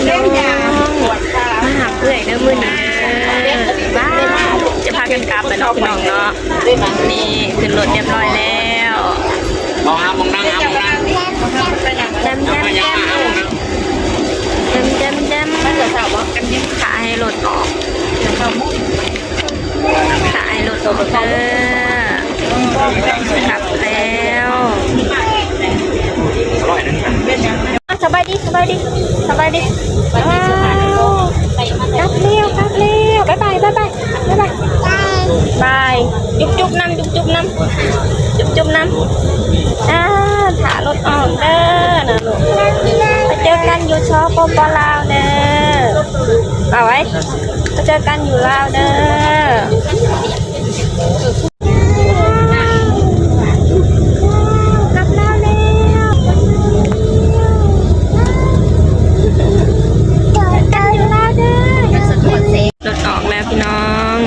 ມາຫາເອື້ອຍເດີມື້ນີ້ເດີ. ບ້າ ຈະພາກັນກັບແລ້ວເນາະພີ່ນ້ອງເນາະ. ນີ້ຂຶ້ນລົດຮຽບຮ້ອຍແລ້ວ. ເອົາຫາໝ່ອງນັ່ງ ຫາໝ່ອງນັ່ງ. ແຈມ ແຈມ ແຈມ ແຈມ ແຈມ ຖ້າໃຫ້ລົດອອກ. ຂາຍລົດເດີ ກັບແລ້ວ. ສະບາຍດີ ສະບາຍດີ ສະບາຍດີ. ອ້າວ ກັບແລ້ວ ກັບແລ້ວ. ບາຍບາຍ ບາຍບາຍ ບາຍບາຍ. ບາຍ ຈຸບຈຸບນຳ ຈຸບຈຸບນຳ ຈຸບຈຸບນຳ. ອ່າ ຖ້າລົດອອກເດີນະລູກ. ໄປເຈີກັນຢູ່ ສປປ ລາວເດີ. ບາຍບາຍ. ໄປເຈີກັນຢູ່ລາວເດີ. ກັບລາວແລ້ວ ກັບລາວເດີ. ລົດອອກແລ້ວພີ່ນ້ອງ.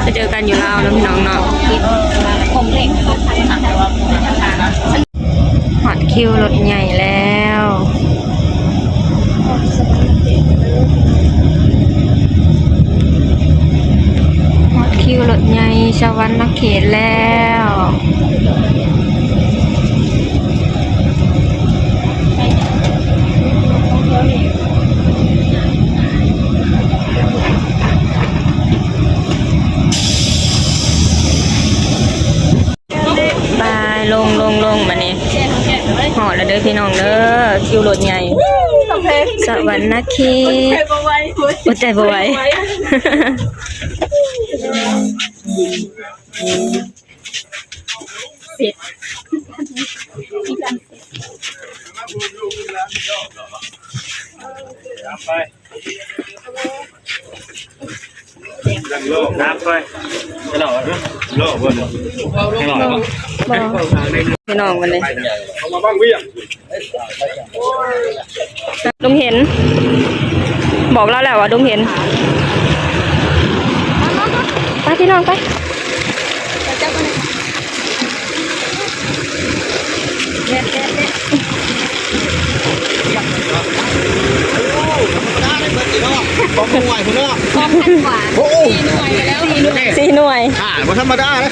ໄປເຈີກັນຢູ່ລາວເນາະພີ່ນ້ອງເນາະ. ຮອດຄິວລົດໃຫຍ່ແລ້ວ. ຮອດຄິວລົດໃຫຍ່ສະຫວັນນະເຂດແລ້ວ. ໄປ ລົງ ລົງ ລົງ ບາດນີ້. ຮອດແລ້ວເດີພີ່ນ້ອງເດີ ຄິວລົດໃຫຍ່ ສະຫວັນນະເຂດ. ອົດໃຈບໍ່ໄຫວ ໄປ ພີ່ນ້ອງ ວັນນີ້ ເອົາມາບັງວຽງ. ລຸງເຫັນ ບອກລາວແລ້ວວ່າລຸງເຫັນ. ໄປ ພີ່ນ້ອງ ໄປ. ສອງໜ່ວຍພຸ້ນເນາະ ສອງພັນກວ່າ ໂອ້ໂຫ ສີ່ໜ່ວຍແລ້ວ ສີ່ໜ່ວຍ ອ່າ ບໍ່ທຳມະດາເດ້.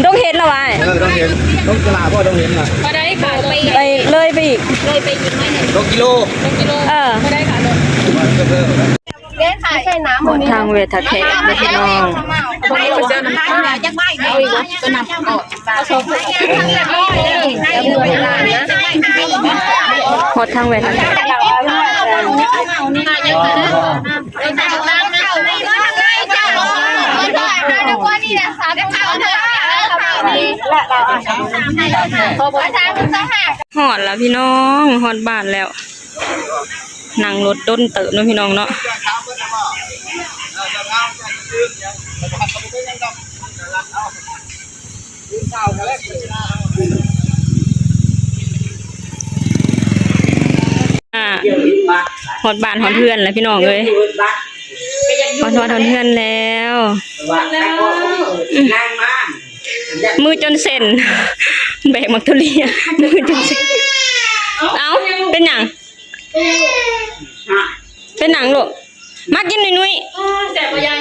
ດົງເຫັນລະຫວາ ເອີ ດົງເຫັນ ດົງກະລາບໍ່ ດົງເຫັນນະ ບໍ່ໄດ້ຄ່າລົດ ໄປ ເລີຍໄປອີກ ເລີຍໄປອີກໜ້ອຍໜຶ່ງ ສອງກິໂລ ສອງກິໂລ ເອີ ບໍ່ໄດ້ຄ່າລົດ. ຮອດທາງແວະທ່າແຂກເດີພີ່ນ້ອງ ຮອດທາງແວະທ່າແຂກ. ຮອດລະພີ່ນ້ອງ ຮອດບ້ານແລ້ວ. ນັ່ງລົດດົນເຕີບເນາະພີ່ນ້ອງເນາະ. ອ່າ ຮອດບ້ານຮອດເຮືອນແລ້ວພີ່ນ້ອງເອີຍ ຮອດ ຮອດເຮືອນແລ້ວ. ອືມ ມືຈົນເສັ້ນ ແບກໝາກທຸລຽນ ມືຈົນເສັ້ນ. ເອົ້າ ເປັນຫຍັງ? ເປັນຫຍັງລູກ? ມາກິນໜຸ້ຍໆ. ເອີ ແຊບບໍ່ຍາຍ?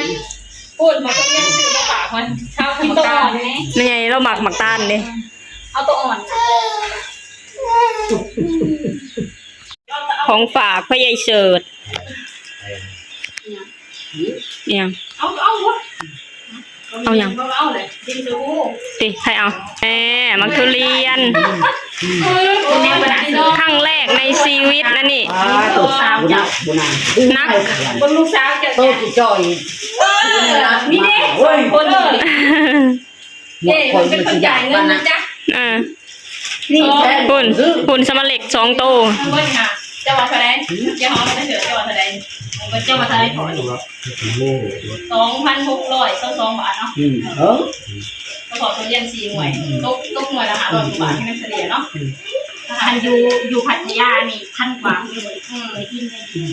ໂອ້ຍ ໝາກທຸລຽນຊື້ມາຝາກມັນ ເອົາກິນໂຕອ່ອນແດ່. ແມ່ໃຫຍ່ລາວມັກໝາກຕານເດ້. ເອົາໂຕອ່ອນ. ຂອງຝາກພະໃຫຍ່ເສີດ. ອີຫຍັງ? ເອົາ ເອົາ. ເອົາຫຍັງ? ເອົາເລີຍ ກິນຊາບູ ຕິ ໃຜເອົາ? ແໝ່ ໝາກທຸລຽນ ຄັ້ງແລກໃນຊີວິດນະນີ້. ອ່າ ໂຕສາວເຈົ້າ ໜັກ ເບິ່ງລູກສາວເຈົ້າ ໂຕຈ່ອຍ ເອີ ມີເດ້ ສອງຄົນ ເອີ ເອີ ພຸ້ນ ພຸ້ນສະມາເລັກສອງໂຕ. ເຈົ້າວ່າເທົ່າໃດ? ເຈົ້າວ່າເທົ່າໃດ? ເຈົ້າວ່າເທົ່າໃດ? ສອງພັນຫົກຮ້ອຍຊາວສອງບາດເນາະ. ອືມ ເອີ. ສະເພາະທຸລຽນສີ່ໜ່ວຍ ຕົກ ຕົກໜ່ວຍລະຫ້າຮ້ອຍກວ່າບາດ ໃຫ້ມັນສະເລ່ຍເນາະ. ຄັນຢູ່ ຢູ່ພັດທະຍານີ້ພັນກວ່າ ອືມ ໄດ້ກິນ ໄດ້ກິນ.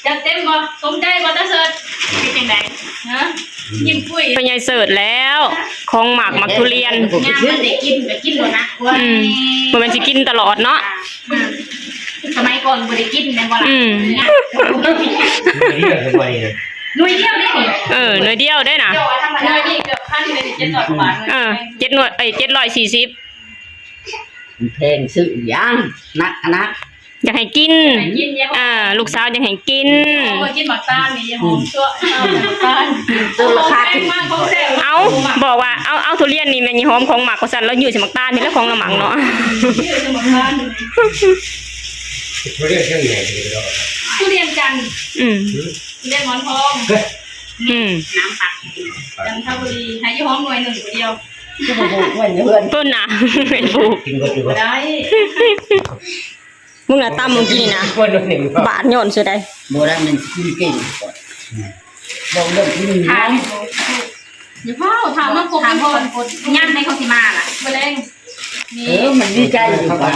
ຈັດເຕັມບໍ່? ສົມໃຈບໍ່ຕາເສີດ? ເປັນຈັ່ງໃດ? ຮະ? ຍິ້ມປຸ້ຍ. ພໍ່ໃຫຍ່ເສີດແລ້ວ ຂອງໝາກ ໝາກທຸລຽນ ຍາມມັນໄດ້ກິນກໍກິນໂລດນະ. ອືມ ບໍ່ແມ່ນຊິກິນຕະຫຼອດເນາະ. ອືມ ສະໄໝກ່ອນບໍ່ໄດ້ກິນແມ່ນບໍ່ລະ? ອືມ ໜ່ວຍດຽວເດ້ນີ້. ເອີ ໜ່ວຍດຽວເດ້ນະ. ໜ່ວຍນີ້ເກືອບພັນເລີຍ ເຈັດຮ້ອຍກວ່າບາດ. ເອີ ເຈັດໜ່ວຍ ເອີຍ ເຈັດຮ້ອຍສີ່ສິບ. ມັນແພງຊື້ຫຍັງ ໜັກຂະໜາດ. ຢາກໃຫ້ກິນ ຢາກໃຫ້ກິນ ເອີ ລູກສາວຢາກໃຫ້ກິນ. ໂອ້ຍ ກິນໝາກຕານນີ້ ຫອມຕົວະ ໝາກຕານ ຕົວລະຄາດ. ເອົາ ບອກວ່າ ເອົາ ເອົາທຸລຽນນີ້ແມ່ນຫອມຂອງໝາກວ່າຊັ້ນ ລາວຍືດໃສ່ໝາກຕານນີ້ແຫຼະ ຂອງລາວໝາກເນາະ. ຍືດໃສ່ໝາກຕານ ທຸລຽນຈັ່ງໃດ? ທຸລຽນຈັນ ອືມ ທຸລຽນໝອນທອງ. ອືມ ນ້ຳປັກ ຈັນທະບູລີ ໃຫ້ຢູ່ຫ້ອງໜ່ວຍໜຶ່ງຜູ້ດຽວ. ຄືບໍ່ປູກເພິ່ນຢູ່ເຮືອນ ເພິ່ນນະ ເປັນປູກ ກິນບໍ່ໄດ້. ມຶງນະ ຕຳມື້ກີ້ນີ້ນະ ບາດຍ້ອນຊິໄດ້ ບໍ່ໄດ້ ມັນກິນເກັ່ງກ່ອນ. ອືມ ເວົ້າເລື່ອງກິນ ຖາມ ເນາະ ຢ່າເຝົ້າ ຖາມມາຄົບກັນກ່ອນ ຍາມໃດເຂົາຊິມາລະ ມື້ແລງ. ເອີ ມັນດີໃຈຢູ່ກັນ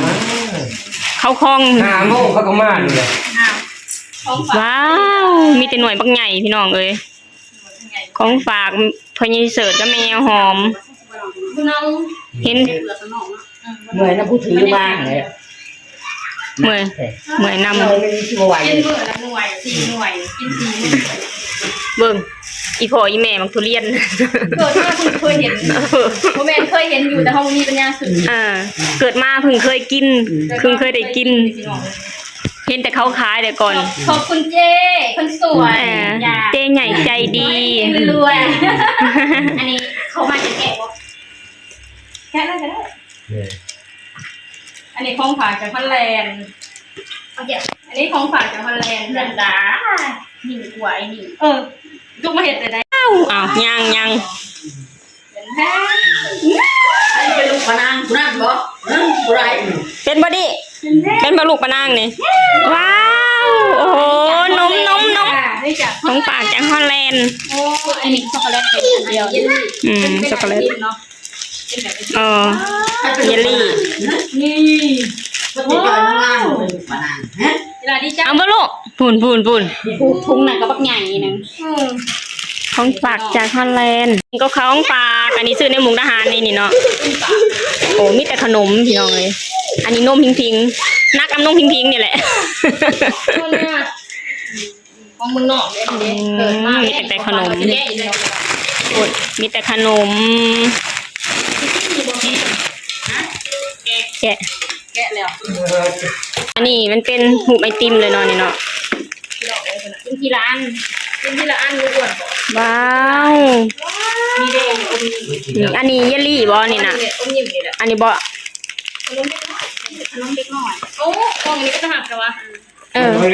ເຂົາຄອງ ຫ້າໂມງເຂົາກໍມານີ້ແຫຼະ. ອ້າວ ຂອງຝາກ ວ້າວ ມີແຕ່ໜ່ວຍບັກໃຫຍ່ພີ່ນ້ອງເອີຍ. ຂອງຝາກພໍ່ໃຫຍ່ເສີດກັບແມ່ຍາຍຫອມ ເຫັນ ເມື່ອຍນຳຜູ້ຖືມາຫັ້ນແຫຼະ ເມື່ອຍ ເມື່ອຍນຳ. ກິນມື້ລະໜ່ວຍ ສີ່ໜ່ວຍ ກິນສີ່ມື້. ເບິ່ງ ອີ່ພໍ່ອີ່ແມ່ໝາກທຸລຽນ ເກີດມາເພິ່ງເຄີຍເຫັນ ບໍ່ແມ່ນເຄີຍເຫັນຢູ່ ແຕ່ເຮົາບໍ່ມີປັນຍາຊື້. ເອີ ເກີດມາເພິ່ງເຄີຍກິນ ເພິ່ງເຄີຍໄດ້ກິນ. ເຫັນແຕ່ເຂົາຂາຍແຕ່ກ່ອນ. ຂອບ ຂອບຄຸນເຈ້ຄົນສວຍ ເອີ ເຈ້ໃຫຍ່ໃຈດີ ຂໍໃຫ້ເຮັງໆລວຍໆ. ອັນນີ້ເຂົ້າມາຈະແກະບໍ່? ແກະເລີຍກໍໄດ້. ເອີ ອັນນີ້ຂອງຝາກຈາກຮອນແລນ. ອັນນີ້ຂອງຝາກຈາກຮອນແລນ ເພື່ອນຈ້າ. ນີ້ກວ່າໄອ້ນີ້ ເອີ ລູກມາເຮັດໄດ້. ອ້າວ ຍັງ ຍັງ. ເປັນແທ້ ອັນນີ້ເປັນລູກພະນາງຜູ້ນັ້ນບໍ່? ເອີ ຜູ້ໃດ? ເປັນບໍ່ນີ້? ເປັນແທ້ ເປັນບໍ່ລູກພະນາງນີ້? ວ້າວ ໂອ້ໂຫ ນົມ ນົມ ນົມ ຂອງຝາກຈາກຮອນແລນ. ໂອ້ ອັນນີ້ຊັອກໂກແລັດເປັນອັນດຽວ. ອືມ ຊັອກໂກແລັດ ເນາະ ເອີ ເຢລລີ. ນີ້ ໂອ້ ເວລາດີໃຈ ເອົາບໍ່ລູກ? ພຸ້ນ ພຸ້ນ ພຸ້ນ ພຸ້ນ ຖົງນັ້ນກໍບັກໃຫຍ່ໜຶ່ງ. ອືມ ຂອງຝາກຈາກຮອນແລນ ກໍຂອງຝາກ ອັນນີ້ຊື້ໃນມຸກດາຫານນີ້ ນີ້ເນາະ. ໂອ້ ມີແຕ່ຂະໜົມພີ່ນ້ອງເອີຍ. ອັນນີ້ນົມພິງພິງ ໜັກນຳນົມພິງພິງນີ້ແຫຼະ. ຂອງເມືອງນອກເດ້ ເປີດມາມີແຕ່ຂະໜົມ. ໂອ້ຍ ມີແຕ່ຂະໜົມ. ແກະ ແກະແລ້ວ. ອັນນີ້ມັນເປັນຮູບໄອຕິມເລີຍເນາະ ນີ້ເນາະ. ກິນທີລະອັນ ກິນທີລະອັນ ອ້ວນບໍ່? ວ້າວ ນີ້ເດ້ ອັນນີ້ເຢລລີບໍ່ນີ້ນະ? ອັນນີ້ບໍ່? ຂະໜົມເດັກນ້ອຍ ຂະໜົມເດັກນ້ອຍ. ໂອ້ ຂອງອັນນີ້ກໍຕາຮັກແທ້ວ່າ. ເອີ ແມ່ນ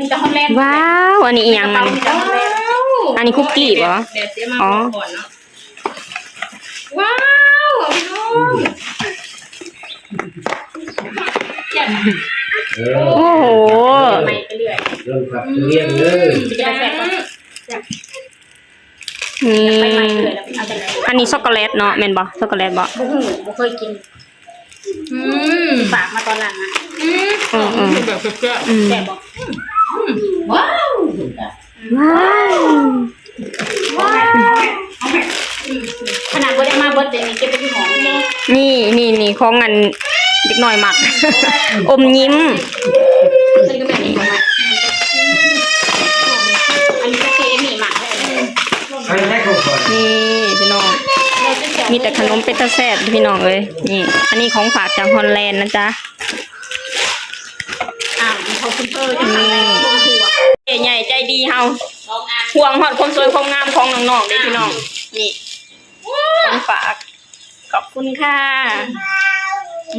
ແຕ່ຮອນແລນ. ວ້າວ ອັນນີ້ອີ່ຫຍັງມັນ? ອັນນີ້ຄຸກກີ້ບໍ່? ອໍ ວ້າວ ພີ່ນ້ອງ ໂອ້ໂຫ ໄປເລື້ອຍ ເລື່ອງຜັກທຸລຽນເດີ. ອືມ ອັນນີ້ຊັອກໂກແລັດເນາະ ແມ່ນບໍ່? ຊັອກໂກແລັດບໍ່? ບໍ່ຮູ້ ບໍ່ເຄີຍກິນ. ອືມ ຝາກມາຕອນຫຼັງນະ. ອືມ ເອີໆ ແບບແຊບໆ. ອືມ ແຊບບໍ່? ອືມ ວ້າວ ວ້າວ ວ້າວ. ຂະໜາດບໍ່ໄດ້ມາເບິດເດນີ້ ເກັບໄປທີ່ຫ້ອງ. ນີ້ ນີ້ ນີ້ ຂອງອັນເດັກນ້ອຍມັກ ອົມຍິ້ມ. ເພິ່ນກໍແມ່ນເດັກນ້ອຍມັກ. ອັນນີ້ກໍຄືເອມີ້ມັກ. ນີ້ພີ່ນ້ອງ ມີແຕ່ຂະໜົມເປັນຕາແຊບພີ່ນ້ອງເອີຍ. ນີ້ ອັນນີ້ຂອງຝາກຈາກຮອນແລນນະຈ໊ະ. ອ້າວ ຂອບຄຸນເພິ່ນ ນີ້ ເຈ້ໃຫຍ່ໃຈດີເຮົາ ຫວງຮອດຄວາມສວຍຄວາມງາມຂອງນ້ອງໆເດ້ພີ່ນ້ອງ. ນີ້ ຂອງຝາກ ຂອບຄຸນຄ່ະ.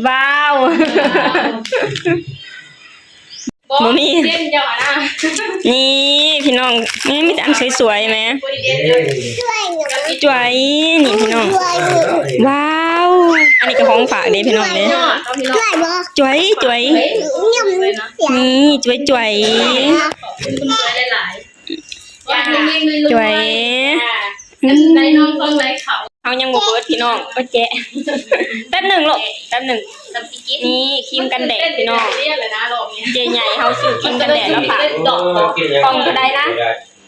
ວ້າວ ບໍ່ມີ ບໍ່ມີ ເຢັນເຈົ້າຫັ້ນນະ. ນີ້ພີ່ນ້ອງ ນີ້ມີແຕ່ອັນສວຍໆແມ. ຈ້ວຍ ນີ້ພີ່ນ້ອງ ວ້າວ ອັນນີ້ກໍຂອງຝາກເດ້ພີ່ນ້ອງເດ້. ຈ້ວຍ ຈ້ວຍ ນີ້ ຈ້ວຍ ຈ້ວຍ ຈ້ວຍ. ໄດ້ນ້ອງເພິ່ນໄດ້ເຂົາ ເຮົາຍັງບໍ່ເບິດພີ່ນ້ອງ ໄປແກະ ແປັບໜຶ່ງລູກ ແປັບໜຶ່ງ ນີ້ຄຣີມກັນແດດພີ່ນ້ອງ ເຈ້ໃຫຍ່ເຮົາຊື້ຄຣີມກັນແດດມາຝາກ ກ່ອງເທົ່າໃດນະ?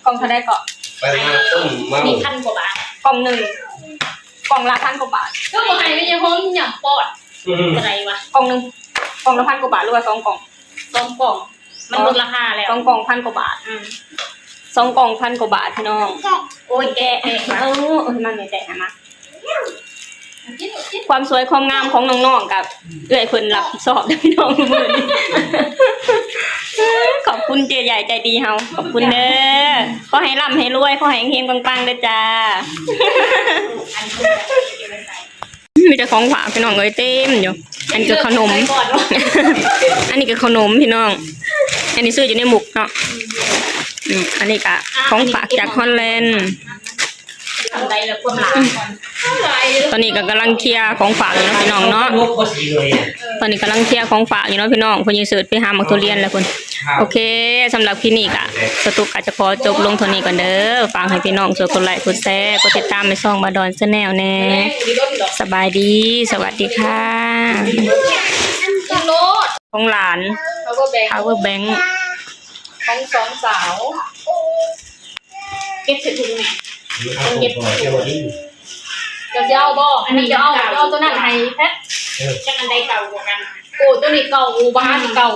ກ່ອງເທົ່າໃດເກາະ? ໄປຫາຕົ້ມເມົາ ມີພັນກວ່າບາດ ກ່ອງໜຶ່ງ ກ່ອງລະພັນກວ່າບາດ ຄືບໍ່ໃຫ້ແມ່ຍາໂຮມຫຍັງປອດ ອືມ ເທົ່າໃດວະ? ກ່ອງໜຶ່ງ ກ່ອງລະພັນກວ່າບາດ ຫຼືວ່າສອງກ່ອງ? ສອງກ່ອງ ມັນລົດລາຄາແລ້ວ ສອງກ່ອງພັນກວ່າບາດ ອືມ ສອງກ່ອງພັນກວ່າບາດພີ່ນ້ອງ ໂອ້ຍ ແກະ ແກະ ເອົາ ເອີ ມັນແຕກຫັ້ນນະ ຄວາມສວຍຄວາມງາມຂອງນ້ອງໆ ກັບເອື້ອຍເພິ່ນຮັບຜິດຊອບເດີພີ່ນ້ອງ ມື້ນີ້ ຂອບຄຸນເຈ້ໃຫຍ່ໃຈດີເຮົາ ຂອບຄຸນເດີ ຂໍໃຫ້ລ່ຳໃຫ້ລວຍ ຂໍໃຫ້ເຮັງໆ ປັງໆ ເດີຈ້າ ມີແຕ່ຂອງຝາກພີ່ນ້ອງເອີຍ ເຕັມຢູ່ ອັນນີ້ກໍຂະໜົມ ອັນນີ້ກໍຂະໜົມພີ່ນ້ອງ ອັນນີ້ຊື້ຢູ່ໃນມຸກເນາະ ອືມ ອັນນີ້ກໍຂອງຝາກຈາກຮອນແລນ ຕອນນີ້ກໍກຳລັງເຄຍຂອງຝາກຢູ່ເນາະພີ່ນ້ອງເນາະ ຕອນນີ້ກຳລັງເຄຍຂອງຝາກຢູ່ເນາະພີ່ນ້ອງ ເພິ່ນຍັງເສີດໄປຫາໝາກທຸລຽນແລ້ວເພິ່ນ ໂອເຄ ສຳລັບຄລິບນີ້ກໍສະຕຸກກໍຈະຂໍຈົບລົງເທົ່ານີ້ກ່ອນເດີ ຝາກໃຫ້ພີ່ນ້ອງຊ່ວຍກົດໄລກົດແຊ ກົດຕິດຕາມໃຫ້ຊ່ອງບາດອນແຊນແນວແດ່ ສະບາຍດີ ສະຫວັດດີຄ່ະ ຂອງຫຼານ ພາວເວີແບັງ ພາວເວີແບັງ ຂອງສອງສາວ ເກັບໃສ່ຖົງແມ່ ເກັບໃສ່ຖົງ ເຈົ້າຊິເອົາບໍ່? ອັນນີ້ເຈົ້າເອົາ ເຈົ້າເອົາຕົວນັ້ນໃຫ້ແພັດ ເອີ ຈັກອັນໃດເກົ່າກວ່າກັນ? ໂອ້ ຕົວນີ້ເກົ່າ ໂອ້ ບໍ່ຫາຊິເກົ່າ